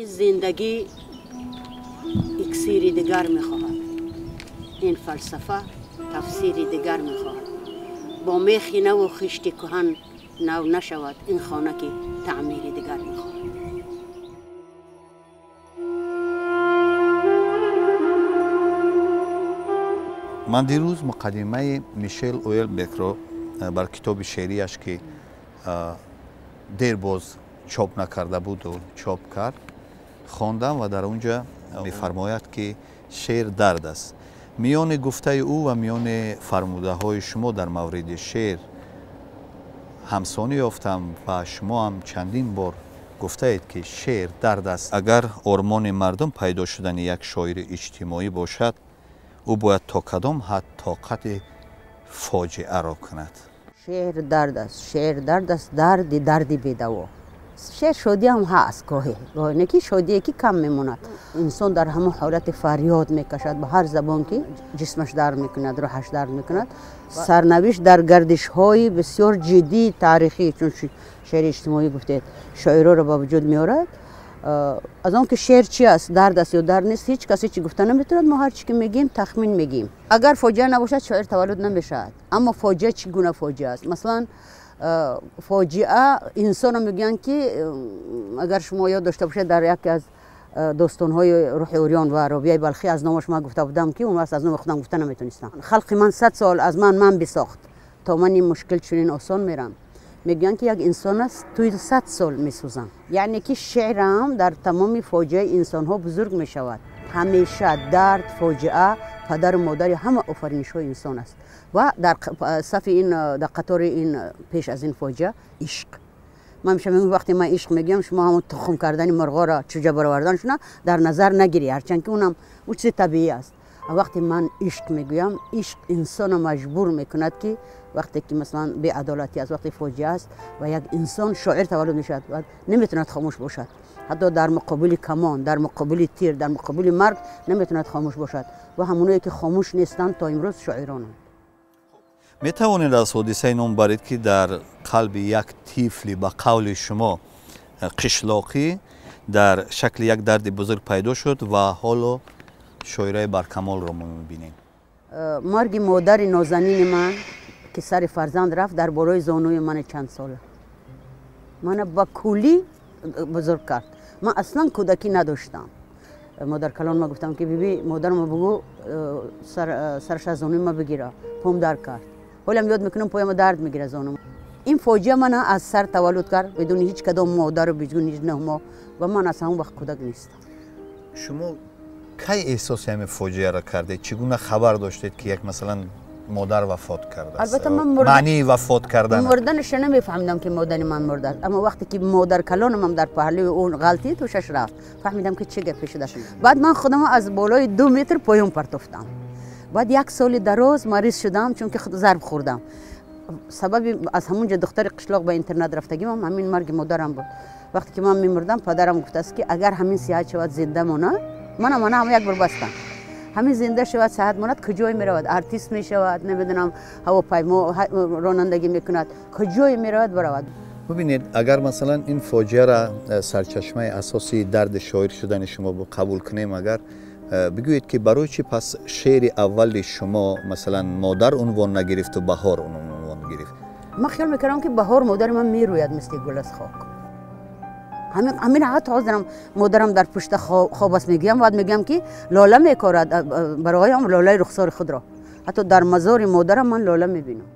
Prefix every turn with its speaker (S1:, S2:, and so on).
S1: Ин зиндагӣ иксири дигар мехоҳад, ин фалсафа тафсири дигар мехоҳад. Бо мехи наву хишти кӯҳан нав нашавад ин хона ки таъмири дигар мехоҳад.
S2: Ман дирӯз муқаддимаи Мишел Уэлбекро бар китоби шеърияш, ки дер боз чоп накарда буду чоп кард, хондам ва дар он ҷо мефармояд, ки шеър дард аст. Миёни гуфтаи ӯ ва миёни фармудаҳои шумо дар мавриди шеър ҳамсонӣ ёфтам ва шумо ҳам чандин бор гуфтаед, ки шеър дард аст. Агар ормони мардум пайдо шудани як шоири иҷтимоӣ бошад, ӯ бояд то кадом ҳад тоқати фоҷиаро кунад?
S1: Шеър дард аст, шеър дард аст, дарди дарди бедаво. Шеър шодӣ ҳам ҳаст гоҳе, гоҳе не ки шодие ки кам мемонад. Инсон дар ҳамон ҳолати фарёд мекашад ба ҳар забон ки ҷисмаш дард мекунад, рӯҳаш дард мекунад. Сарнавишт дар гардишҳои бисёр ҷиддии таърихӣ, чун шеъри иҷтимоӣ гуфтед, шоироро ба вуҷуд меорад. Аз он ки шеър чи аст, дард аст ё дард нест, ҳеҷ кас ҳеҷ гуфта наметавонад. Мо ҳар чи ки мегӯем, тахмин мегӯем. Агар фоҷиа набошад, шоир таваллуд намешавад. Аммо фоҷиа чӣ гуна фоҷиа аст? Масалан, фоҷиа инсонро мегӯянд, ки агар шумо ёд дошта бошед, дар яке аз достонҳои Рӯҳи Уриён ва Робияи Балхӣ аз номаш ман гуфта будам, ки он вақт аз номи худам гуфта наметонистам. Халқи ман 100 сол аз ман ман бисохт, то ман ин мушкил чунин осон мерам. Мегӯянд, ки як инсон аст, тӯи 100 сол месӯзам. Яъне ки шеърам дар тамоми фоҷиаи инсонҳо бузург мешавад. Ҳамеша дард, фоҷиа падару модари ҳама офаринишҳои инсон аст ва дар сафи ин, дар қатори ин, пеш аз ин фоҷиа ишқ. Ман ҳамеша мегӯям, вақте ман ишқ мегӯям, шумо ҳамон тухм кардани мурғоро, чӯҷа бароварданшона дар назар нагирӣ, ҳарчанд ки унам ӯ чизи табиӣ аст. Вақте ман ишқ мегӯям, ишқ инсонро маҷбур мекунад, ки вақте ки масалан беадолатӣ аст, вақте фоҷиа аст ва як инсон шоир таваллуд мешавад ва наметавонад хомӯш бошад. Ҳатто дар муқобили камон, дар муқобили тир, дар муқобили марг наметавонад хомӯш бошад ва ҳамоное ки хомӯш нестанд, то имрӯз шоиронанд.
S2: Метавонед аз ҳодисае ном баред, ки дар қалби як тифли ба қавли шумо қишлоқӣ дар шакли як дарди бузург пайдо шуд ва ҳоло шоираи баркамолро мо мебинем?
S1: Марги модари нозанини ман, ки сари фарзанд рафт, дар болои зонуи мани чанд сола мана ба куллӣ бузург кард. Ман аслан кӯдакӣ надоштам. Модаркалон ма гуфтам, ки биби, модарама бугӯ, сараш аз зонуи ма бигира, пом дард кард. Ҳолам ёд мекунам, пояма дард мегира, зонум. Ин фоҷиа мана аз сар таваллуд кард, бидуни ҳеҷ кадом модару бидуни ҳеҷ 9 моҳ, ва ман аз ҳамон вақт кӯдак нестам.
S2: Шумо кай эҳсоси ҳамин фоҷиаро кардед? Чӣ гуна хабар доштед, ки як масалан модар вафот кардааст?
S1: Албатта, ман
S2: маънии вафот кардан.
S1: Мурданашро намефаҳмидам, ки модари ман мурдааст, аммо вақте ки модаркалонамам дар паҳлӯи ӯ ғалтид, ҳушаш рафт, фаҳмидам, ки чӣ гапе шуда. Баъд ман худамро аз болои 2 метр поён партофтам. Баъд як соли дароз мариз шудам, чунки зарб хӯрдам. Сабаби аз ҳамон ҷо духтари қишлоқ ба интернат рафтагимам ҳамин марги модарам буд. Вақте ки ман мемурдам, падарам гуфтааст, ки агар ҳамин сиҳат шавад, зинда монад, манам ана ҳама як бор бастам, ҳамин зинда шавад, сиҳат монад, куҷое меравад? Артист мешавад, намедонам, ҳавопаймо ронандагӣ мекунад, куҷое меравад, баравад.
S2: Бубинед, агар масалан ин фоҷиаро сарчашмаи асосии дарди шоир шудани шумо қабул кунем, агар бигӯед, ки барои чӣ пас шеъри аввали шумо масалан модар унвон нагирифту баҳор унвон гирифт?
S1: Ман хиёл мекардам, ки баҳор модари ман мерӯяд мисли гул аз хок. Ҳамин ҳатто ҳозирам модарам дар пушта хоб аст мегӯям, баъд мегӯям, ки лола мекорад бароям, лолаи рухсори худро. Ҳатто дар мазори модарам ман лола мебинам.